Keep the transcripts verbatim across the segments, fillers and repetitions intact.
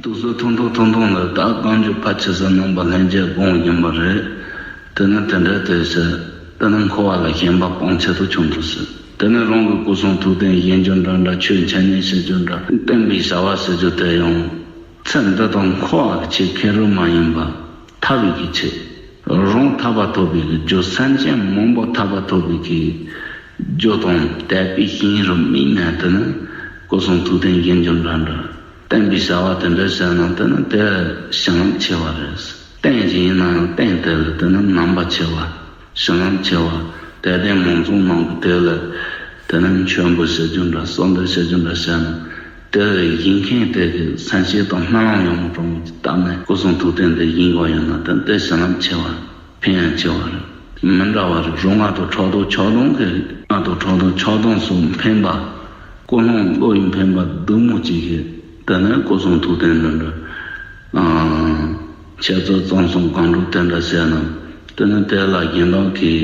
དུག་གསོག་ཐུང་ཐུང་ཐུང་ཐུང་ལ་བདག་རྐང་རྒྱུད་ཕལ་ཆེ་ས་རྣམ་པ་ལྷན་སྐྱེས་སྒོམ་ཡིན་པ་རེད། དེ་ནི་དེ་འདྲ་དེ་ཟེར། དེ་ནི་འཁོར་བ་ལ་ཞེན་པ་སྤོང་ཆེད་དུ་བྱུང་དུ་ཟེར། དེ་ནི་རང་གི་སྐུ་གསུང་ཐུགས་རྟེན་བཞེངས་རྒྱུ་འདྲ་འདྲ། ཆོས་འཆད་ཉན་བྱེད་རྒྱུ་འདྲ། བསྟན་པའི་བྱ་བ་ཟེར་རྒྱུ་དེ་ཡང་ཚེ་འདི་དང་འཁོར་བ་གི་ཆེད། ཁེར་རོ་མ་ཡིན་པ་ཐར་བའི་གི་ཆེད། རང་ཐར་པ་ཐོབ་པའི་གི་རྒྱུ། སེམས་ཅན་མང་པོ་ཐར་པ་ཐོབ་པའི་གི་རྒྱུ་དང་དད་པའི་ཞེན་རུ་དམིགས་ནས། དེ་ནི་སྐུ་གསུང་ཐུགས་རྟེན་བཞེངས་རྒྱུ་འདྲ་འདྲ། བསྟན་པའི་བྱ་བ་དེ་འདྲ་བྱས་ན། དེ་ནི་དེ་བྱིན་རླབས་ཆེ་བ་རེད། རྟེན་ཞིག་ཡིན་ན་ཡང་རྟེན་དེ་ལ་དེ་ནི་རྣམ་པ་ཆེ་བ། བྱིན་རླབས་ཆེ་བ། དད་ལྡན་མང་ཚོགས་ནང་གི་དེ་ལ་དེ་ནི་མཆོད་འབུལ་བྱེད་རྒྱུ་འདྲ། གསོལ་འདེབས་བྱེད་རྒྱུ་འདྲ་བྱས་ན། དེ་ལ་བཞེངས་མཁན་དེ་གི་སེམས་ཤེས་དང་སྨོན་ལམ་ཡག་མོ་དྲང་མོ་ཅིག་བཏབ་ནས། སྐུ་གསུང་ཐུགས་རྟེན་དེ་བཞེངས་དགོས་ཡོད་ན། དེ་དེ་བྱིན་རླབས་ཆེ་བ། ཕན་ཡང་ཆེ་བ་རེད། མི་འདྲ་བ་རེད། རང་སྔགས་དང་ཕྲག་དོག་ཆགས་སྡང་གི། སྔགས་དང་ཕྲག་དོག་ཆགས་སྡང་སོགས་འཕེན་པ། ཀུན་སློང་བློ་ཡི་འཕེན་པ་སྡུག་མོ་ཅིག་གིས། དེ་ནས་སྐུ་གསུང་ཐུགས་རྟེན་འདི་འདྲ། ཨ། འཆད་རྩོད་རྩོམ་གསུམ་སྒོམ་སྒྲུབ་དེ་འདྲ་བྱས་ན། དེ་ནས་དེ་ལ་སྦྱིན་བདག་གིས་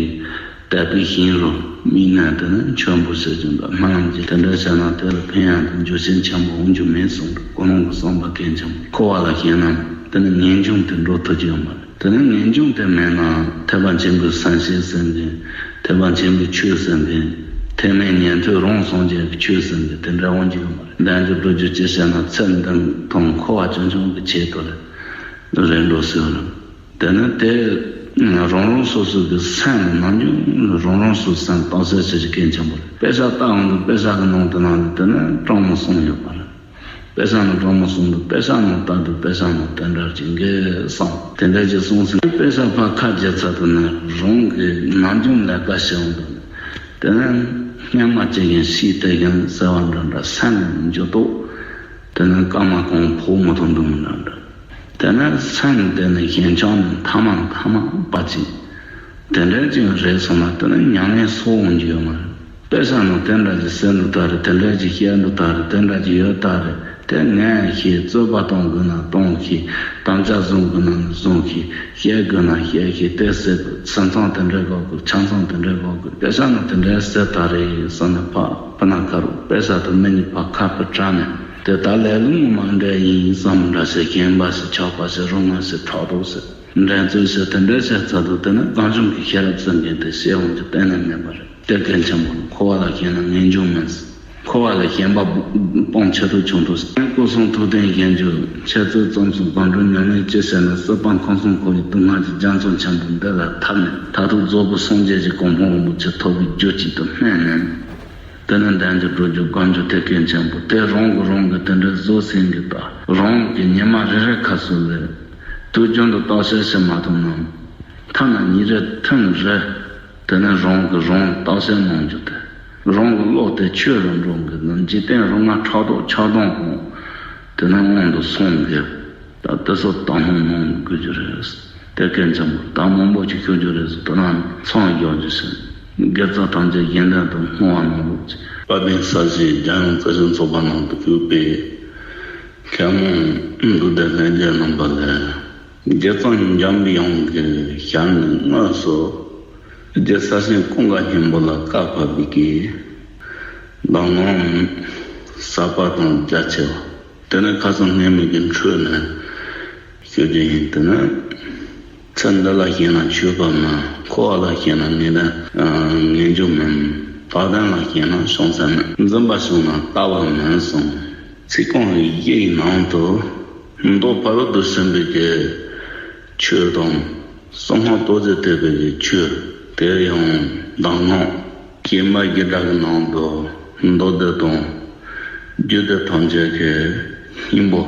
དད་པའི་ཞེན་རུ་དམིགས་ནས། དེ་ནས་མཆོད་འབུལ་ཟེར་རྒྱུ་འདྲ། སྨོན་ལམ་གྱིས་དེ་འདྲ་བྱས་ན། དེ་ལ་ཕན་ཡོན་དང་འབྱོར་ཕྱིར་ཆེན་པོ་འོང་རྒྱུ་མེད་གསུངས་འདུག། ཀུན་སློང་གི་བསམ་པ་གལ་ཆེན་པོ། འཁོར་བ་ལ་ཞེན་ན་དེ་ནི་ངེས་འབྱུང་དེ་འགྲོ་ཐུབ་ཀྱི་ཡོད་མ་རེད། དེ་ནི་ངེས་འབྱུང་དེ་མེད་ན། ཐེག་པ་ཆེན་པོའི་སེམས་བསྐྱེད་ཟེར་མཁན། ཐེག་པ་ཆེན་པོའི་ཆོས་ཟེར་མཁན། ཐེག་དམན་ཉན་ཐོས་རང་སངས་རྒྱས་ཀྱི་ཆོས་ཟེར་མཁན་དེ་འདྲ་འོང་རྒྱུ་ཡོད་མ་རེད། འདས་རྒྱུ་འགྲོ་རྒྱུ་ཅི་བྱས་ན། ཚེ་འདི་དང་འཁོར་བ་ཆུང་ཆུང་གི་ཆེད་དུ་ལ་རེད་འགྲོ་ཟེར་བ་རེད། དེ་ནི་དེ་རང་རང་སོ་སོ་གི་སེམས་ནང་རྒྱུན་རང་རང་སོ་སོའི་སེམས་བརྟག་དཔྱད་བྱེད་རྒྱུ་གལ་ཆེན་པོ་རེད། དཔེ་ཆ་ལྟ་འོང་དུས། དཔེ་ཆ་གི་ནང་དུ་ནང་དུ་དེ་ནི་གྲངས་མང་གསུངས་ཡོད་པ་རེད། དཔེ་ཆ་ནང་གྲངས་མང་གསུངས་འདུག། དཔེ་ཆ་ནང་ལྟ་དུས་དཔེ་ཆ་ནང་དེ་འདྲ་ཅིག་འགའ་གསུངས། དེ་འདྲ་ཅིག་གསུངས་ཟིན། དཔེ་ཆ་ཕར་ཁ་བརྒྱབ་ཚར་དུས་ནི། རང་གི་ནང་རྒྱུན་ལས་ཀ་བྱེད་འོང་དུས་ནི། དེ་ནི་སྔན་མ་ཅི་བཞིན་ཤེས་དེ་བཞིན་ཟེར་བ་འདྲ་འདྲ། སེམས་ནས་འགྱུར་ལྡོག། དེ་ནི་སྐར་མ་གང་ཕོག་མི་ཐུབ་འདུག་མི་འདྲ་འདྲ། དེ་ནས་སེམས་དེ་ནི་ཞེན་ཆགས་ནི་མཐའ་མ་མཐའ་མ་པ་ཅིག་དེ་འདྲ་ཅིག་རེད་སོང་ན། དེ་ནི་ཉམས་ལེན་སོགས་འོང་རྒྱུ་ཡོད་མ་རེད། དཔེ་ཆ་ནང་དེ་འདྲ་ཅིག་ཟེར་འདུག་ད་རེད། དེ་འདྲ་ཅིག་བཤད་འདུག་ད་རེད། དེ་འདྲ་ཅིག་ཡོད་ད་རེད། དེ་ངས་ཤེས། རྩོད་པ་གཏོང་དགོས་ན་གཏོང་ཤེས། དམ་བཅའ་བཟུང་དགོས་ན་བཟུང་ཤེས། བཤད་དགོས་ན་བཤད་ཤེས། དེ་ཟེར་དགོས། སེམས་ཚང་དེ་འདྲ་དགོས་དགོས། ཆ་ཚང་དེ་འདྲ་དགོས་དགོས། དཔེ་ཆ་ནང་དེ་འདྲ་ཟེར་ད་རེད་བསམ་ནས། ཕ་ཕ་ན་ཁ་རུ་དཔེ་ཆ་དང་མི་གཉིས་ཕ་ཁ་ཕུ་དྲག་ནས། དེ་ད་ལས་ལུགས་ངོ་མ་འདྲ་ཡིན་བསམ་འདྲ་ཟེར། ཞེན་པ་ཟེར། ཆགས་པ་ཟེར། རུང་བ་ཟེར། ཕྲག་དོག་ཟེར། འགྲན་རྩོད་ཟེར། དེ་འདྲ་བྱས་ཚར་དུས་དེ་ནི་གང་བྱུང་གི་ཤེས་རབ་ཟེར་མཁན་དེ་ཤེས་འོང་རྒྱུ་གཏན་ནས་མེད་པ་རེད། དེ་གལ་ཆེན་པོ་རེད། འཁོར་བ་ལ་ཞེན་ན་ངེས་འབྱུང་མིན། འཁོར་བ་ལ་ཞེན་པ་སྤོང་ཆེད་དུ་བྱུང་དུས། སྐུ་གསུང་ཐུགས་རྟེན་བཞེངས་རྒྱུ། འཆད་རྩོད་རྩོམ་གསུམ་སྒོམ་སྒྲུབ་ཉམས་ལེན་ཅི་བྱས་ན། སྲིད་པ་ཁམས་གསུམ་འཁོར་བའི་སྡུག་བསྔལ་གྱི་རྒྱ་མཚོ་ཆེན་པོ་འདི་ལ་ཐར་ནས། མཐར་ཐུག་རྫོགས་པའི་སངས་རྒྱས་ཀྱི་གོ་འཕང་རིན་པོ་ཆེ་ཐོབ་པའི་རྒྱུ་ཅིག་ཏུ་སྨོན་ནས། དེ་ནི་འདས་རྒྱུ་འགྲོ་རྒྱུ་སྒོམ་རྒྱུ་དེ་གལ་ཆེན་པོ། དེ་རང་གིས་རང་གི་དེ་འདྲའི་བཟོད་བསྲན་གྱི་ད་རང་གིས་ཉི་མ་རེ་རེ་ཁ་གསོ་ལས། དུས་རྒྱུན་དུ་བརྟག་དཔྱད་བྱེད་མ་ཐུབ་ན། ཐ་ན་ཉིན་རེ་ཐེངས་རེ། དེ་ནས་རང་གིས་རང་བརྟག་དཔྱད་གནང་རྒྱུ་དེ། རང་གི་བློ་དེ་ཆོས་ལ་འགྲོ་གི་ན། འཇིག་རྟེན་རུ་ང་ཕྲག་དོག་ཆགས་སྡང་དང་དེ་ནས་དབང་དུ་སོང་གི། ད་དེ་ཚོ་དག་སྣང་གནང་དགོས་རྒྱུ་རེད། དེ་གལ་ཆེན་པོ། ད་མང་པོ་ཅིག་ཤོད་རྒྱུ་རེད་ཟེར། དེ་ནས་མཚམས་འཇོག་རྒྱུ་ཟེར། དགེ་རྩ་ཐམས་ཅད་གཞན་དོན་དུ་བསྔོ་བ་གནང་རོགས་ཅིག། དཔལ་ལྡན་ས་གཞིའི་རྒྱལ་ཡོངས་བརྩེ་ཆེན་ཚོགས་པ་ནང་དུ་བཞུགས་པའི་མཁས་དབང་འབྲུག་སྡེ་ལྷན་རྒྱས་རྣམ་པ་ལ། རྗེ་ཙོང་འཇམ་དབྱངས་ཀྱི་ཞལ་ནས་དངོས་སུ་རྗེ་ས་ཆེན་ཀུན་དགའ་སྙིང་པོ་ལ་བཀའ་ཕབ་པའི་གི་གདམས་ངག་ཟབ་པ་དང་རྒྱ་ཆེ་བ། དེ་ནས་ཁ་སང་སྔོན་མའི་གི་འཕྲོས་ནས་ཞུ་རྒྱུ་ཡིན། དེ་ནི། ཚེ་འདི་ལ་ཞེན་ན་ཆོས་པ་མིན། འཁོར་བ་ལ་ཞེན་ན་ངེས་དོན་ངེས་འབྱུང་མིན། བདག་ལྡན་ལ་ཞེན་ན་བྱང་སེམས་མིན། འཛིན་པ་བྱུང་ན་ལྟ་བ་མིན་གསུངས། ཚིག་རྐང་བཞི་ཡི་ནང་དུ། མདོ་ཕ་རོལ་ཏུ་ཕྱིན་པའི་གི་ཆོས་དང་། གསང་སྔགས་རྡོ་རྗེ་ཐེག་པའི་གི་ཆོས། དེ་ཡང་གདམས་ངག་བྱེ་མ་བཞི་སྒྲ་གི་ནང་དུ། མདོ་སྡེ་དང་རྒྱུད་སྡེ་ཐམས་ཅད་ཀྱི་སྙིང་པོ།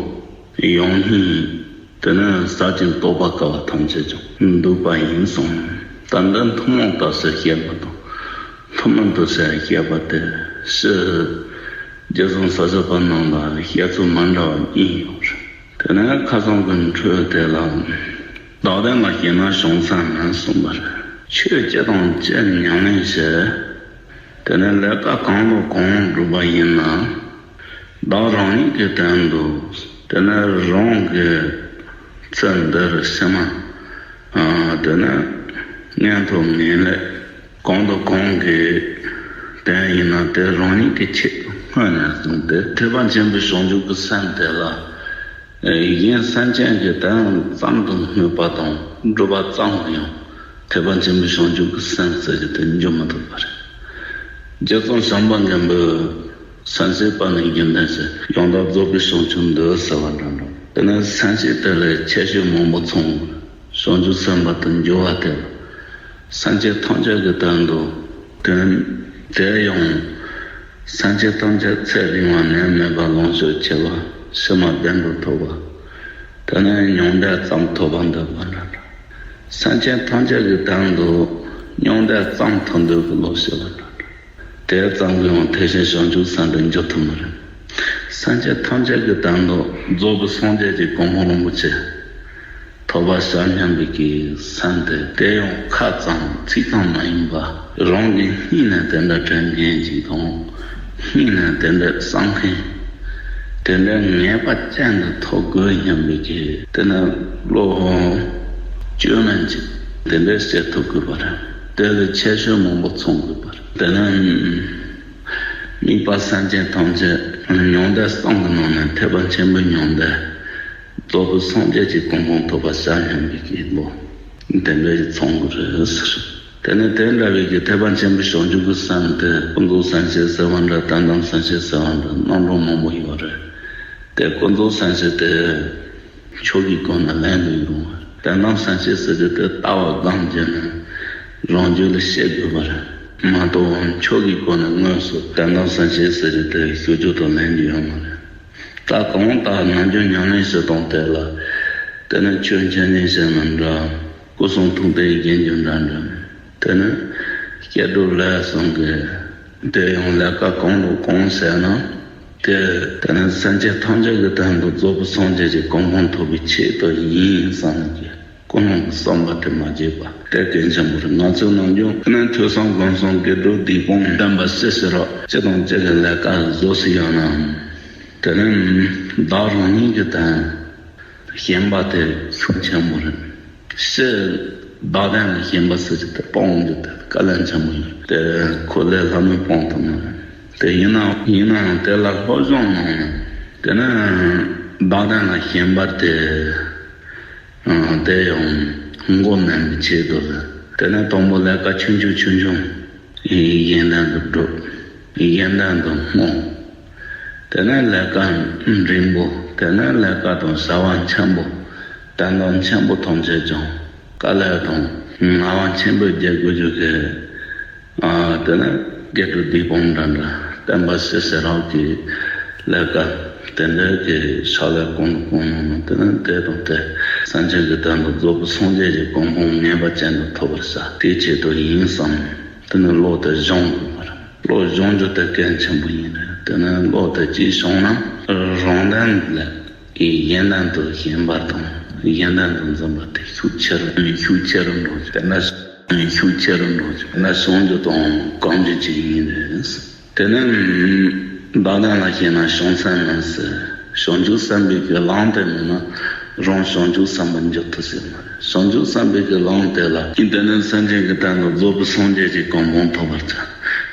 ཡང་སྙིང་། དེ་ནས་ཟབ་ཅིང་རྟོགས་པ་དཀའ་བ་ཐམས་ཅད་ཀྱང་འདུས་པ་ཡིན་གསུངས། ད་འདི་ཐུན་མོང་ལྟར་ཟེར་བཤད་པ་དང་། ཐུན་མོང་དུ་ཟེར་བཤད་པ་དེ་ཕྱི་རྒྱལ་སོང་ས་ཆ་པ་རྣམས་ལ་བཤད་ཚུལ་མ་འདྲ་བ་གཉིས་ཡོད་རེད། དེ་ནས་ཁ་སང་གི་འཕྲོས་དེ་ལ། བདག་ལྡན་ལ་ཞེན་ན་བྱང་སེམས་མིན་གསུངས་པ་རེད། ཆོས་ཅི་དང་ཅི་ཉམས་ལེན་བྱེད། དེ་ནས་ལས་ཀ་གང་དང་གང་སྒྲུབ་པ་ཡིན་ན། བདག་རང་ཉིད་ཀྱི་དོན་དུ། དེ་ནས་རང་གི་ཚེ་འདིར་ཕྱི་མ། ཨ། དེ་ནས་མངོན་མཐོ་ངེས་ལེགས། གང་དང་གང་གི་དོན་ཡིན་ན་དེ་རང་ཉིད་ཀྱི་ཆེད་དུ་སྔོན་ནས་བཟུང་སྟེ། ཐེག་པ་ཆེན་པོའི་བྱང་ཆུབ་ཀྱི་སེམས་དེ་ལ་ གཞན་སེམས་ཅན་གྱི་དོན་ཙམ་དུ་སྨོད་པ་དང་སྒྲུབ་པ་ཙམ་གྱིས་ཡང་ཐེག་པ་ཆེན་པོའི་བྱང་ཆུབ་ཀྱི་སེམས་ཟེར་རྒྱུ་དེ་འཇུག་མི་ཐུབ་པ་རེད། རྗེ་ཙོང་ཁ་པ་མགོན་པོས་སེམས་ཅན་པ་ནི་རྒྱུ་ལྡན་ཞིང་། ཡང་དག་རྫོགས་པའི་བྱང་ཆུབ་འདོད་ཟེར་བ་འདྲ་འདྲ། དེ་ནི་སེམས་ཅན་དེ་ལས་ཁྱད་ཆོས་མང་པོ་ཚང་བར་བྱང་ཆུབ་སེམས་དཔའ་དུ་འགྱུར་བ་དེ་ལ། སེམས་ཅན་ཐམས་ཅད་ཀྱི་དོན་དུ་དོན་དེ་ཡང་། སེམས་ཅན་ཐམས་ཅད་ཚེ་རིང་བ་ནད་མེད་པ་ལོངས་སྤྱོད་ཆེ་བ་ཕྱི་མ་བདེ་འགྲོ་ཐོབ་པ། དེ་ནས་མྱང་འདས་ཙམ་ཐོབ་པར་འདོད་པ་འདྲ་འདྲ། སེམས་ཅན་ཐམས་ཅད་ཀྱི་དོན་དུ་མྱང་འདས་ཙམ་ཐོབ་འདོད་ཀྱི་བློ་ཞེས་པ་འདྲ་འདྲ། དེ་ཙམ་གྱིས་ཡང་ཐེག་ཆེན་བྱང་ཆུབ་སེམས་དེ་འཇུག་ཐུབ་མི་རུང་། སེམས་ཅན་ཐམས་ཅད་ཀྱི་དོན་དུ་རྫོགས་པའི་སངས་རྒྱས་ཀྱི་གོ་འཕང་རིན་པོ་ཆེ་ཐོབ་པར་བྱ་སྙམ་པའི་གི་སེམས་དེ། དེ་ཡང་ཁ་ཙམ་ཚིག་ཙམ་མ་ཡིན་པ། རང་གི་སྙིང་ནས་དེ་འདྲ་དྲན་མཁན་ཅིག་དང་། སྙིང་ནས་དེ་འདྲ་བསམ་མཁན། དེ་འདྲ་ངེས་པ་ཅན་དུ་ཐོབ་དགོས་སྙམ་པའི་གི་དེ་ནི་བློ་བཅོས་མིན་ཅིག་དེ་འདྲ་བྱེད་ཐུབ་དགོས་པ་རེད། དེ་ལ་ཁྱད་ཆོས་མང་པོ་ཚང་དགོས་པ་རེད། དེ་ནི་དམིགས་པ་སེམས་ཅན་ཐམས་ཅད་མྱང་འདས་གསུམ་གྱི་ནང་ནས་ཐེག་པ་ཆེན་པོའི་མྱང་འདས། རྫོགས་པའི་སངས་རྒྱས་ཀྱི་གོ་འཕང་ཐོབ་པར་བྱ་སྙམ་པའི་གི་བློ། དེ་འདྲ་ཞིག་ཚང་དགོས་རེད་ཟེར། དེ་ནས་དེ་འདྲ་བའི་གི་ཐེག་པ་ཆེན་པོའི་བྱང་ཆུབ་ཀྱི་སེམས་དེ་ཀུན་རྫོབ་སེམས་བསྐྱེད་ཟེར་བ་འདྲ། དོན་དམ་སེམས་བསྐྱེད་ཟེར་བ་འདྲ། རྣམ་གྲངས་མང་པོ་ཡོད་རེད། དེ་ཀུན་རྫོབ་སེམས་བསྐྱེད་དེ་ཆོས་ཀྱི་སྒོ་ནས་ལེན་དུ་ཡོང་བ་རེད། དོན་དམ་སེམས་བསྐྱེད་ཟེར་རྒྱུ་དེ་ལྟ་བ་སྒོམ་བྱས་ནས་རང་རྒྱུད་ལ་ཤེས་དགོས་པ་རེད་མ་གཏོགས། ཆོས་ཀྱི་སྒོ་ནས་དངོས་སུ་དོན་དམ་སེམས་བསྐྱེད་ཟེར་རྒྱུ་དེ་ཞུ་རྒྱུ་དང་ལེན་རྒྱུ་ཡོད་མ་རེད། ད་གང་ལྟར་ནམ་རྒྱུན་ཉམས་ལེན་བྱེད་སྟངས་དེ་ལ། དེ་ནི་ཆོས་འཆད་ཉན་བྱས་ན་འདྲ། སྐུ་གསུང་ཐུགས་རྟེན་བརྒྱན་རྒྱུ་འདྲ་འདྲ། དེ་ནི་སྐྱེ་སྒྲུབ་ལས་གསུམ་གྱི། དེ་ཡང་ལས་ཀ་གང་དང་གང་བྱས་ན། དེ་དེ་ནི་སེམས་ཅན་ཐམས་ཅད་ཀྱི་དོན་དུ་རྫོགས་པའི་སངས་རྒྱས་ཀྱི་གོ་འཕང་ཐོབ་པའི་ཆེད་དུ་ཡིན་བསམ་གྱི། ཀུན་སློང་གི་བསམ་པ་དེ་མ་བརྗེད་པ་དེ་གལ་ཆེན་པོ་རེད། ང་ཚོའི་ནམ་རྒྱུན་ནི་ཐོས་བསམ་སྒོམ་གསུམ་དགེ་སྒྲུབ་སྡིག་སྤོང་བསྟན་པ་སྤྱི་ཟེར་རོགས་སྤྱི་དང་སྤྱི་གི་ལས་ཀ་བཟོ་སྲིད་ཡོད་ནའང་། དེ་ནི་བདག་རང་ཉིད་ཀྱི་དོན་ཞེན་པ་དེ་ཤུགས་ཆེན་པོ་རེད། སྤྱི་བདག་དོན་ལ་ཞེན་པ་ཟེར་གྱི་དེ་སྤོང་རྒྱུ་དེ་དཀའ་ལས་ཆེན་པོ་ཡོད་དེ། ཁོ་ལས་སླ་མོས་སྤོང་ཐུབ་མ་རེད། དེ་ཡིན་ནའང་ཡིན་ནའང་དེ་ལ་སློབ་སྦྱོང་གནང་ན། དེ་ནི་བདག་དོན་ལ་ཞེན་པ་དེ། དེ་ཡང་མགོ་མནན་པའི་ཆེད་དུ་ལ། དེ་ནས་དང་པོ་ལས་ཀ་ཆུང་ཆུང་ཆུང་ཆུང་གཞན་དོན་དུ་སྒྲུབ། གཞན་དོན་དུ་བསྔོ། དེ་ནས་ལས་ཀ་འབྲིང་པོ། དེ་ནས་ལས་ཀ་དང་བྱ་བ་ཆེན་པོ། དོན་དག་ཆེན་པོ་ཐམས་ཅད་ཀྱང་དཀའ་ལས་དང་ངལ་བ་ཆེན་པོས་རྒྱག་དགོས་རྒྱུ་གི། དེ་ནས་དགེ་སྒྲུབ་སྡིག་སྤོང་འདྲ་འདྲ། བསྟན་པ་སྤྱི་ཟེར་རོགས་ཀྱི་ལས་ཀ་དེ་འདྲ་གི་ཕྱག་ལས་གང་དང་གང་གནང་ན། དེ་ནས་དེ་དང་དེ་སེམས་ཅན་གྱི་དོན་དུ་རྫོགས་པའི་སངས་རྒྱས་ཀྱི་གོ་འཕང་ངེས་པ་ཅན་དུ་ཐོབ་པར་བྱ། དེའི་ཆེད་དུ་ཡིན་བསམ། དེ་ནས་བློ་དེ་སྦྱོང་དགོས་པ་རེད། བློ་སྦྱོང་རྒྱུ་དེ་གལ་ཆེན་པོ་ཡིན་རེད། དེ་ནས་བློ་དེ་གཅིག་བྱུང་ན་རང་དོན་ལས། གཞན་དོན་དུ་ཞེན་པ་དང་གཞན་དོན་དུ་འཛིན་པ་དེ་ཤུགས་ཆེ་རུ་ཤུགས་ཆེ་རུ་འགྲོ་རྒྱུ་དེ་འདྲ་ཤུགས་ཆེ་རུ་འགྲོ་རྒྱུ་དེ་འདྲ་བྱུང་རྒྱུ་དང་གང་རྒྱུ་ཅིག་ཡིན་རེད། དེ་ནི་བདག་དོན་ལ་ཞེན་ན་བྱང་སེམས་མིན་ཟེར། བྱང་ཆུབ་སེམས་དཔའི་གི་ལམ་དེ་མེད་ན་རང་བྱང་ཆུབ་སེམས་དཔའ་འགྱུར་ཐུབ་ཟེར་མ་རེད། བྱང་ཆུབ་སེམས་དཔའི་གི་ལམ་དེ་ལ་ཡིན། དེ་ནི་སེམས་ཅན་གྱི་དོན་དུ་རྫོགས་པའི་སངས་རྒྱས་ཀྱི་གོ་འཕང་ཐོབ་པར་བྱ།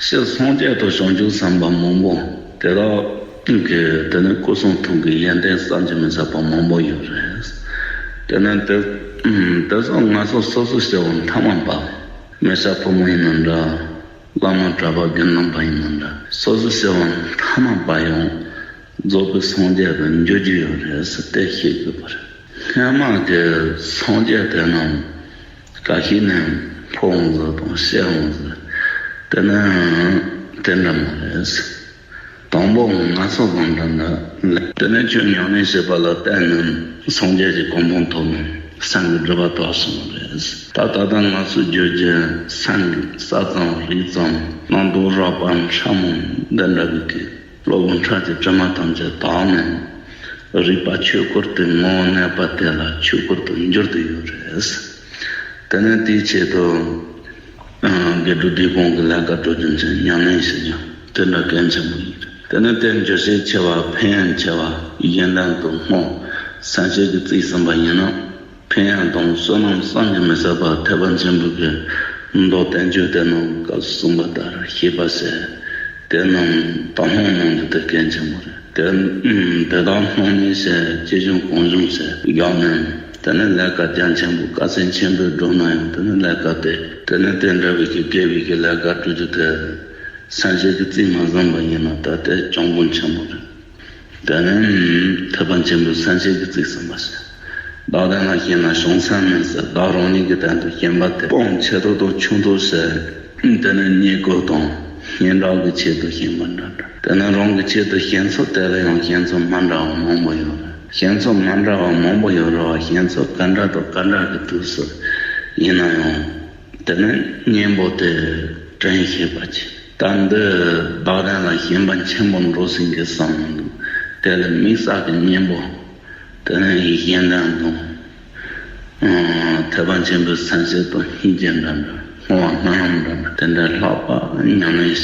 སྤྱིར་སངས་རྒྱས་དང་བྱང་ཆུབ་སེམས་དཔའ་མང་པོ། དེ་དག་གི་དེ་ནི་སྐུ་གསུང་ཐུགས་ཀྱི་ཡོན་ཏན་བསམ་གྱིས་མི་ཁྱབ་པ་མང་པོ་ཡོད་རེད། དེ་ནི་དེ་དེ་ཚོ་ང་ཚོ་སོ་སོ་སྐྱེ་བོ་མཐའ་མ་པ། མི་སྐྱ་ཕོ་མོ་ཡིན་ན་འདྲ། བླ་མ་གྲྭ་པ་དགེ་འདུན་པ་ཡིན་ན་འདྲ། སོ་སོ་སྐྱེ་བོ་མཐའ་མ་པ་ཡང་རྫོགས་པའི་སངས་རྒྱས་དུ་འགྱུར་རྒྱུ་ཡོད་རེད་ཟེར་དེ་ཤེས་དགོས་པ་རེད། སྔོན་མ་གི་སངས་རྒྱས་དེ་རྣམས་ག་ཤེད་ནས་འཕོ་འོང་ཟེར་དང་སྐྱེ་འོང་ཟེར། དེ་ནི་དེ་འདྲ་མ་རེད། དང་པོ་ང་ཚོ་གང་འདྲ་འདྲ་ལས། དེ་ནས་ཁྱོད་ཉམས་ལེན་བྱེད་པ་ལ་བརྟེན་ནས་སངས་རྒྱས་ཀྱི་གོ་འཕང་ཐོབ་ནས་སེམས་ཀྱི་སྒྲིབ་པ་དག་སོང་བ་རེད། ད་ད་ལྟ་ང་ཚོ་རྒྱུད་ཀྱི་སེམས་ཀྱི་ས་ཙམ་རིགས་ཙམ་ནང་དུ་རགས་པ་ཕྲ་མོ་འདི་འདྲ་གི་གི་གློ་བུར་ཁྲག་གི་དྲི་མ་ཐམས་ཅད་དག་ནས་རིག་པ་ཆོས་སྐུར་དུ་ངོ་བོ་གནས་པ་དེ་ལ་ཆོས་སྐུར་དུ་འགྱུར་དུ་ཡོད་རེད། དེ་ནས་དེའི་ཆེད་དུ། དགེ་སྒྲུབ་སྡིག་སྤོང་གི་ལས་ཀ་སྒྲུབ་རྒྱུ་ཅན་ཉམས་ལེན་བྱེད་རྒྱུ་དེ་འདྲ་གལ་ཆེན་པོ་ཡིན། དེ་ནས་དེར་འགྱུར་ཤས་ཆེ་བ་ཕན་ཡོན་ཆེ་བ་གཞན་དོན་དུ་བསྔོ། སེམས་བསྐྱེད་ཀྱི་རྩིས་ཟིན་པ་ཡིན་ན། ཕན་ཡོན་དང་བསོད་ནམས་བསམ་གྱིས་མི་ཁྱབ་པ་ཐེག་པ་ཆེན་པོའི་གི་མདོ་བསྟན་བཅོས་དེ་ནང་སྐབས་སུ་གསུངས་པ་ལྟར་ཤེས་པར་བྱས། དེ་རྣམས་དང་སྣང་གནང་རྒྱུ་དེ་གལ་ཆེན་པོ་རེད། དེ་དེ་དག་སྣང་མེད་བྱས། ཅི་བྱུང་གང་བྱུང་བྱས་བཞག་ནས། དེ་ནས་ལས་ཀ་རྒྱ་ཆེན་པོ་དཀའ་ཚེགས་ཆེན་པོས་བསྒྲུབས་ན་ཡང་། དེ་ནས་ལས་ཀ་དེ་དེ་ནས་དེ་འདྲ་བའི་གི་དགེ་བའི་གི་ལས་ཀ་བསྒྲུབ་རྒྱུ་དེ་སེམས་བསྐྱེད་ཀྱིས་རྩིས་མ་ཟིན་པ་ཡིན་ན། ད་དེ་གྱོང་པོ་ཆེན་པོ་རེད། དེ་ནས་ཐེག་པ་ཆེན་པོའི་སེམས་བསྐྱེད་ཀྱིས་རྩིས་ཟིན་པ་ཟེར། བདག་བདེན་ལ་ཞེན་ན་བྱང་སེམས་མིན་ཟེར། བདག་རང་ཉིད་ཀྱི་དོན་དུ་ཞེན་པ་དེ་སྤང་ཆེ་མཐོ་དང་ཆུང་མཐོ་ཟེར། དེ་ནས་རྙེད་བཀུར་དང་སྙན་གྲགས་ཀྱི་ཆེད་དུ་ཞེན་པ་འདྲ་འདྲ། དེ་ནས་རང་གི་ཆེད་དུ་ཞེན་ཚུལ་དེ་ལ་ཡང་ཞེན་ཚུལ་མི་འདྲ་བ་མང་པོ་ཡོད་རེད། ཞེན་ཚུལ་མི་འདྲ་བ་མང་པོ་ཡོད་རེད་བ། ཞེན་ཚུལ་ག་འདྲ་དང་ག་འདྲ་གི་དུས་སུ་ཡིན་ན་ཡང་། དེ་ནས་གཉེན་པོ་དེ་དྲན་ཤེས་པ་བྱེད། ད་འདི་བདག་བདེན་ལ་ཞེན་པ་ཆེན་པོ་འགྲོ་ཟིན་གྱི་བསམ་མི་འདུག་དེ་ལ་དམིགས་བསལ་གྱི་གཉེན་པོ། དེ་ནས་གཞན་དོན་དང་། ཨ། ཐེག་པ་ཆེན་པོའི་སེམས་བསྐྱེད་དང་སྙིང་རྗེ་འདྲ་འདྲ། བསྔོ་བ་སྨོན་ལམ་འདྲ་འདྲ། དེ་འདྲ་ལྷག་པ་ཉམས་ལེན་བྱས།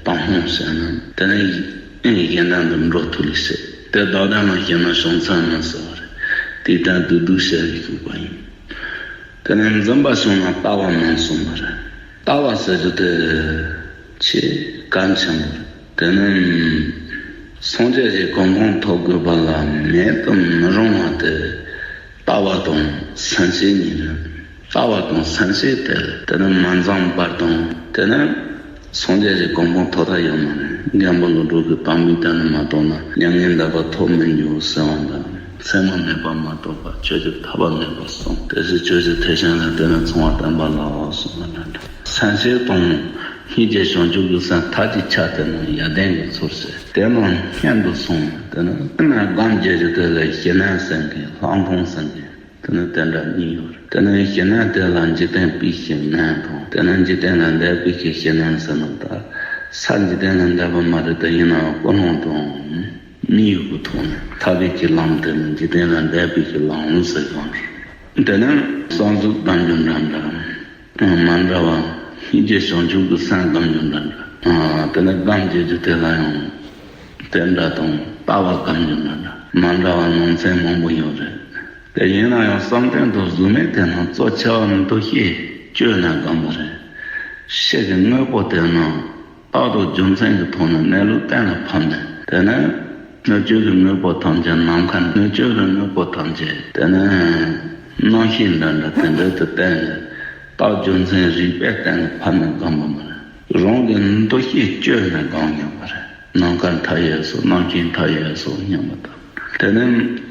དང་སྣང་བྱས་ན། དེ་ནས་གཞན་དོན་དུ་འགྲོ་ཐུབ་ལེ་ཤ། དེ་བདག་བདེན་ལ་ཞེན་ན་བྱང་སེམས་མིན་ཟེར་བ་རེད། དེའི་དོན་སྡུག་སྡུག་བྱས་པའི་ཤུགས་པ་ཡིན། དེ་ནས་འཛིན་པ་བྱུང་ན་ལྟ་བ་མིན་གསུངས་པ་རེད། ལྟ་བ་ཟེར་རྒྱུ་དེ་ཆེས་གལ་ཆེན་པོ་རེད། དེ་ནི་སངས་རྒྱས་ཀྱི་གོ་འཕང་ཐོབ་དགོས་པ་ལ་མེད་དུ་མི་རུང་བ་དེ་ལྟ་བ་དང་སེམས་བསྐྱེད་གཉིས་རེད། ལྟ་བ་དང་སེམས་བསྐྱེད་དེ་དེ་ནི་མ་འཛོམས་བར་དང་། དེ་ནི་སངས་རྒྱས་ཀྱི་གོ་འཕང་ཐོབ་ཐབས་ཡོད་མ་རེད། མགོན་པོ་ཀླུ་སྒྲུབ་ཀྱིས་དམ་པའི་དོན་དུ་མ་རྟོགས་ན་མྱ་ངན་འདས་པ་ཐོབ་མི་འགྱུར་ཟེར་བ་འདྲ། མཚན་མ་མེད་པར་མ་རྟོགས་པར་ཆོས་ཀྱི་ཐར་པ་མེད་པར་གསུངས། དེ་བཞིན་ཆོས་ཀྱི་ཐེག་ཆེན་ལ་དེ་ནི་མཚུངས་པར་བསྟན་པ་ལའོ་གསུངས་པ་འདྲ་འདྲ། སེམས་བསྐྱེད་དང་སྙིང་རྗེ་བྱང་ཆུབ་ཀྱི་སེམས་མཐར་གྱིས་ཆགས་ཏེ་ན་ཡོན་ཏན་གྱི་ཚུལ་ཟེར། དེ་རྣམས་སྔོན་དུ་སོང་། དེ་ནི་སྔོན་ན་སྒོམ་རྒྱག་རྒྱུ་དེ་ལ་ཞི་གནས་ཟེར་མཁན། ལྷག་མཐོང་ཟེར་མཁན། དེ་ནི་དེ་འདྲ་གཉིས་ཡོད་རེད། དེ་ནི་ཞི་གནས་དེ་ལ་འཇིག་རྟེན་པའི་ཞི་གནས་དང་། དེ་ནི་འཇིག་རྟེན་ལས་འདས་པའི་ཞི་གནས་ཟེར་ན། ད་ས་འཇིག་རྟེན་ལས་འདས་པ་མ་རེད། དེ་ཡིན་ནའང་ཀུན་སློང་དང་མི་ཡུལ་གྱི་ཐོག་ནས་ཐར་པའི་གི་ལམ་དེ་ནི་འཇིག་རྟེན་ལས་འདས་པའི་གི་ལམ་ཟེར་ཡོང་རེད། དེ་ནི་གསང་གཟུགས་སྒོམ་རྒྱུ་འདྲ་འདྲ། མ་འདྲ་བ་སྙིང་རྗེ་བྱང་ཆུབ་ཀྱི་སེམས་སྒོམ་རྒྱུ་འདྲ་འདྲ། དེ་ནི་སྒོམ་བྱེད་རྒྱུ་དེ་ལ་ཡང་དེ་འདྲ་དང་ལྟ་བ་སྒོམ་རྒྱུ་འདྲ་འདྲ། མ་འདྲ་བ་ནང་ཚན་མང་པོ་ཡོད་རེད། དེ་ཡིན་ན་ཡང་བསམ་གཏན་དང་གཟུགས་མེད་དེ་རྣམས་གཙོ་ཆེ་བ་འདུ་ཤེས་བཅོས་ནས་སྒོམ་པ་རེད། ཕྱི་གི་དངོས་པོ་དེ་རྣམས་རྟག་ཏུ་རྒྱུ་མཚན་གྱི་ཐོག་ནས་གནས་ལུགས་གཏན་ལ་ཕབ་ནས། དེ་ནས་སྣོད་བཅུད་ཀྱི་དངོས་པོ་ཐམས་ཅད། ནམ་མཁའ་སྣོད་བཅུད་ཀྱི་དངོས་པོ་ཐམས་ཅད། དེ་ནས་རྣམ་ཤེས་འདྲ་འདྲ་དེ་འདྲ་དུ་བསྟན་ནས། རྟགས་རྒྱུ་མཚན་རིགས་པས་གཏན་ལ་ཕབ་ནས་སྒོམ་པ་མ་རེད། རང་གི་འདུ་ཤེས་བཅོས་ནས་སྒོམ་སྙམ་པ་རེད། ནམ་མཁའ་མཐའ་ཡས་སོ། རྣམ་ཤེས་མཐའ་ཡས་སོ་སྙམ་པ་དང་། དེ་ནས་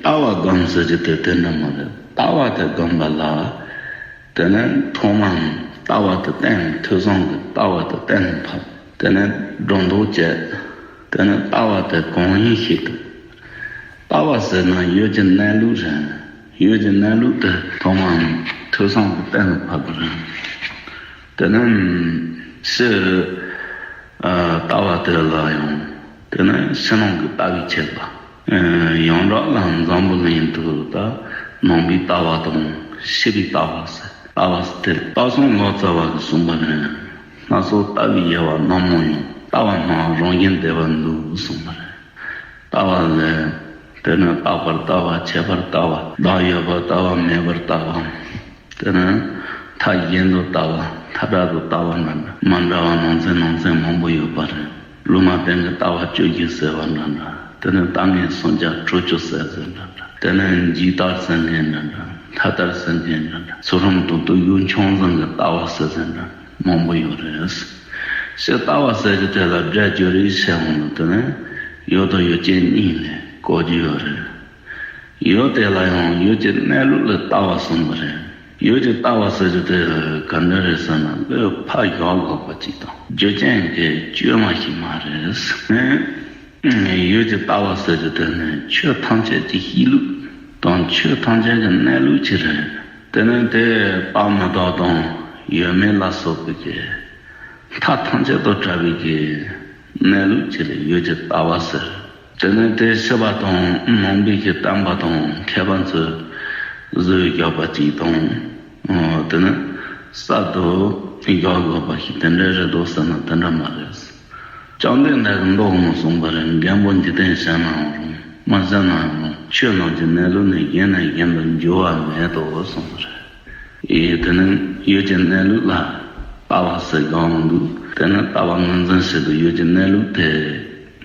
ལྟ་བ་སྒོམ་ཟེར་རྒྱུ་དེ་དེ་འདྲ་མ་རེད། ལྟ་བ་དེ་སྒོམ་པ་ལ། དེ་ནས་ཐོག་མར་ལྟ་བ་དེ་གཏན། ཐོས་བསམ་གྱི་ལྟ་བ་དེ་གཏན་ལ་ཕབ། དེ་ནས་སྒྲོ་འདོགས་བཅད། དེ་ནས་ལྟ་བ་དེ་གང་ཡིན་ཤེས་ཐུབ། ལྟ་བ་ཟེར་ན་ཡུལ་གྱི་གནས་ལུགས་རེད། ཡུལ་གྱི་གནས་ལུགས་དེ་ཐོག་མར་ཐོས་བསམ་གྱི་གཏན་ལ་ཕབ་པ་རེད། དེ་ནས་ཕྱིར། ཨ། ལྟ་བ་དེ་ལ་ཡང་དེ་ནས་ཕྱི་ནང་གི་ལྟ་བའི་ཁྱད་པར། ཨ། ཡོངས་གྲགས་ལ་འཛམ་བུ་གླིང་དུ་ད་ནང་པའི་ལྟ་བ་དང་ཕྱི་པའི་ལྟ་བ་ཟེར། ལྟ་བ་ཟེར་དེ་སྟག་ཚང་ལོ་ཙཱ་བ་གིས་གསུངས་པ་ནི། སྣ་ཚོགས་ལྟ་བའི་དབྱེ་བ་རྣམ་སྣང་ཡང་། ལྟ་བ་སྣང་བ་རང་བཞིན་བདེ་བར་འདུག་གསུངས་པ་རེད། ལྟ་བ་ལས། དེ་ནི་རྟག་པར་ལྟ་བ། ཁྱད་པར་ལྟ་བ། བདག་ཡོད་པར་ལྟ་བ། མེད་པར་ལྟ་བ། དེ་ནི་མཐའ་གཞན་དུ་ལྟ་བ། མཐའ་དག་ཏུ་ལྟ་བ་འདྲ་འདྲ། མ་འདྲ་བ་ནང་ཚན་ནང་ཚན་མང་པོ་ཡོད་པ་རེད། ལུང་མ་བསྟན་གྱི་ལྟ་བ་བཅུ་བཞི་ཟེར་བ་འདྲ་འདྲ། དེ་ནི་ལྟ་ངན་སུམ་བརྒྱ་དྲུག་ཅུ་ཟེར་ཟེར་འདྲ་འདྲ། དེ་ནི་འཇིག་ལྟར་ཟེར་མཁན་འདྲ་འདྲ། ཐར་ལྟར་ཟེར་མཁན་འདྲ་འདྲ། ཚུལ་ཁྲིམས་དང་དུག་གཞུང་ཆུང་ཟིང་གི་ལྟ་བ་ཟེར་ཟེར་འདྲ་མང་པོ་ཡོད་རེད། ཕྱིར་ལྟ་བ་ཟེར་རྒྱུ་དེ་ལ་སྒྲ་བསྒྱུར་རེས་བྱས་འོང་དུས་དེ་ནི་ཡུལ་དང་ཡུལ་ཅན་གཉིས་ལ་གོ་རྒྱུ་ཡོད་རེད། ཡུལ་དེ་ལ་ཡང་ཡུལ་གྱི་གནས་ལུགས་ལ་ལྟ་བ་གསུངས་པ་རེད། ཡུལ་གྱི་ལྟ་བ་ཟེར་རྒྱུ་དེ་ག་འདྲ་རེད་ཟེར་ན། བློས་ཕར་བཞག་དགོས་པ་ཅིག་དང་། རྒྱུ་རྐྱེན་གྱིས་བཅོས་མ་ཞིག་མ་རེད། ཡུལ་གྱི་ལྟ་བ་ཟེར་རྒྱུ་དེ་ནི་ཆོས་ཐམས་ཅད་ཀྱི་གཤིས་ལུགས་དང་ཆོས་ཐམས་ཅད་ཀྱི་གནས་ལུགས་ཅིག་རེད། དེ་ནི་དེ་བག་མི་ཐོག་དང་ཡོད་མེད་ལ་སོགས་པའི་གི་མཐའ་ཐམས་ཅད་དུ་བྲལ་བའི་གི་གནས་ལུགས་ཅིག་ལ་ཡུལ་གྱི་ལྟ་བ་ཟེར། དེ་ནི་དེ་ཕྱི་པ་དང་ནང་པའི་གི་བསྟན་པ་དང་མཁས་པ་ཚོས་བཟོས་བཞག་པ་ཅིག་དང་། ཨོ། དེ་ནི་གསར་དུ་བཞག་དགོས་པ་ཞིག་དེ་འདྲ་རེད་འདུག་ཟེར་ན་དེ་འདྲ་མ་རེད། བཅོམ་ལྡན་འདས་ཀྱིས་མདོ་ནང་གསུངས་པ་རེད། རྒན་པོ་འཇིག་རྟེན་གཞན་ནའང་རུང་། མི་གཞན་ནའང་རུང་། ཆོས་རྣམས་ཀྱི་གནས་ལུགས་ནི་གཞན་ནས་གཞན་དུ་འགྱུར་བ་མེད་དོ་གསུངས་པ་རེད། ཨེ། དེ་ནི་ཡུལ་གྱི་གནས་ལུགས་ལ་ལྟ་ ལྟ་བ་ཟེར་གང་འདུག་དེ་ནི་ལྟ་བ་ངོས་འཛིན་བྱེད་དུ་ཡོད་ཀྱི་གནས་ལུགས་དེ་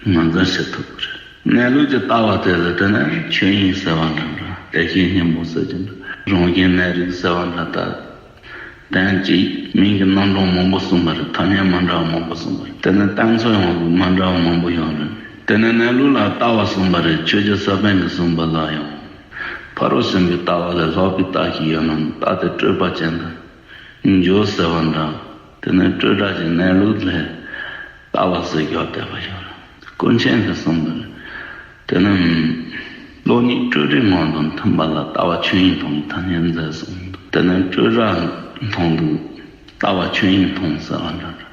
ངོས་འཛིན་བྱེད་ཐུབ་པ་རེད། གནས་ལུགས་ཀྱི་ལྟ་བ་དེ་ལ་དེ་ནི་ཆོས་དབྱིངས་ཟེར་བ་འདྲ་འདྲ། བདེ་གཤེགས་སྙིང་པོ་ཟེར་གྱི་འདྲ། རང་བཞིན་གནས་རིགས་ཟེར་བ་འདྲ་ལྟ། དོན་གཅིག་མིང་གི་རྣམ་གྲངས་མང་པོ་གསུངས་པ་རེད། ཐ་སྙད་མི་འདྲ་བ་མང་པོ་གསུངས་པ་རེད། དེ་ནི་གཏན་ཚིགས་ཡང་མི་འདྲ་བ་མང་པོ་ཡོད་རེད། དེ་ནི་གནས་ལུགས་ལ་ལྟ་བ་གསུངས་པ་རེད། ཆོས་རྗེ་ས་པཎ་གྱིས་གསུངས་པ་ལ་ཡང་། ཕ་རོལ་ཕྱིན་པའི་ལྟ་བ་ལས་ལྷག་པའི་ལྟ་ཞིག་ཡོད་ན་ལྟ་དེ་སྤྲོས་པ་ཅན་དུ་འགྱུར་ཟེར་བ་འདྲ། དེ་ནི་སྤྲོས་བྲལ་གྱི་གནས་ལུགས་ལ་ལྟ་བ་ཟེར་བཞག་བསྡད་པ་ཡོད་རེད། ཀུན་མཁྱེན་གྱིས་གསུངས་པ་རེད། དེ་ནི་བློ་ཉིད་སྤྲོས་བྲལ་ངང་དུ་མཐུན་པ་ལ་ལྟ་བ་ཆོས་དབྱིངས་མཐོང་བའི་ཐ་སྙད་མཛད་གསུངས་འདུག་དེ་ནི་སྤྲོས་བྲལ་མཐོང་དུས་ལྟ་བ་ཆོས་དབྱིངས་མཐོང་ཟེར་བ་འདྲ་འདྲ།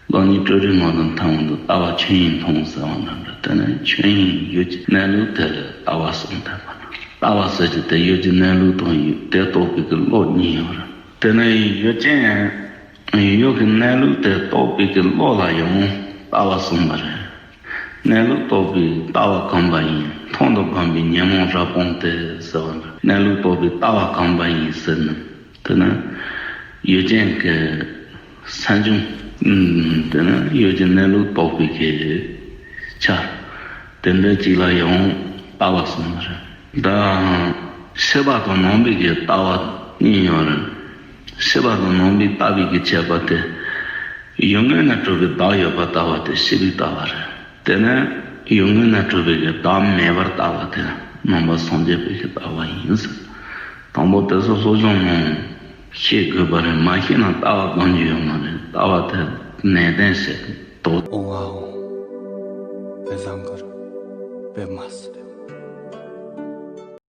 བློ་ཉིད་སྤྲོས་བྲལ་ངང་དུ་མཐོང་དུས་ལྟ་བ་ཆོས་དབྱིངས་མཐོང་ཟེར་བ་འདྲ་འདྲ། དེ་ནི་ཆོས་དབྱིངས་ཡུལ་གྱི་གནས་ལུགས་དེ་ལ་ལྟ་བ་གསུངས་བསྡད་པ་ན། ལྟ་བ་ཟེར་གྱི་དེ་ཡུལ་གྱི་གནས་ལུགས་དང་ཡུལ་དེ་རྟོགས་པའི་གི་བློ་གཉིས་ཡོད་རེད། དེ་ནི་ཡུལ་ཅན། ཡུལ་གྱི་གནས་ལུགས་དེ་རྟོགས་པའི་གི་བློ་ལ་ཡང་ལྟ་བ་གསུངས་པ་རེད། གནས་ལུགས་རྟོགས་པའི་ལྟ་བ་གོམས་པ་ཡིས། མཐོང་དང་བསྒོམས་པའི་ཉོན་མོངས་རབ་སྤངས་ཏེ་ཟེར་བ་འདྲ། གནས་ལུགས་རྟོགས་པའི་ལྟ་བ་གོམས་པ་ཡིས་ཟེར་ན། དེ་ནི་ཡུལ་ཅན་གྱི་ས་འབྱུང་། ཨུམ། དེ་ནི་ཡུལ་གྱི་གནས་ལུགས་རྟོགས་པའི་གི་ཆ། དེ་འདྲ་ཅིག་ལ་ཡང་ལྟ་བ་གསུངས་པ་རེད། ད་ཤེས་པ་དང་རྣམ་པའི་གི་ལྟ་བ་གཉིས་ཡོད་རེད། ཤེས་པ་དང་རྣམ་པའི་ལྟ་བའི་གི་ཁྱད་པར་དེ། ཡུལ་དངོས་ནས་གྲུབ་པའི་བདག་ཡོད་པར་ལྟ་བ་དེ་ཤེས་པའི་ལྟ་བ་རེད། དེ་ནས་ཡུལ་དངོས་ནས་གྲུབ་པའི་གི་བདག་མེད་པར་ལྟ་བ་དེ་ནང་པ་སངས་རྒྱས་པའི་གི་ལྟ་བ་ཡིན་ཟེར། དང་པོ་དེ་ཚོ་སློབ་སྦྱོང་ནང་ཤེས་དགོས་པ་རེད། མ་ཤེས་ན་ལྟ་བ་གང་གི་ཡོད་མ་རེད། ལྟ་བ་དེ་ནན་ཏན་བྱེད་དོ། ཨོ་ཝའོ། དཔེ་བཟང་གི་རེད། དཔེ་མ་སྲིད།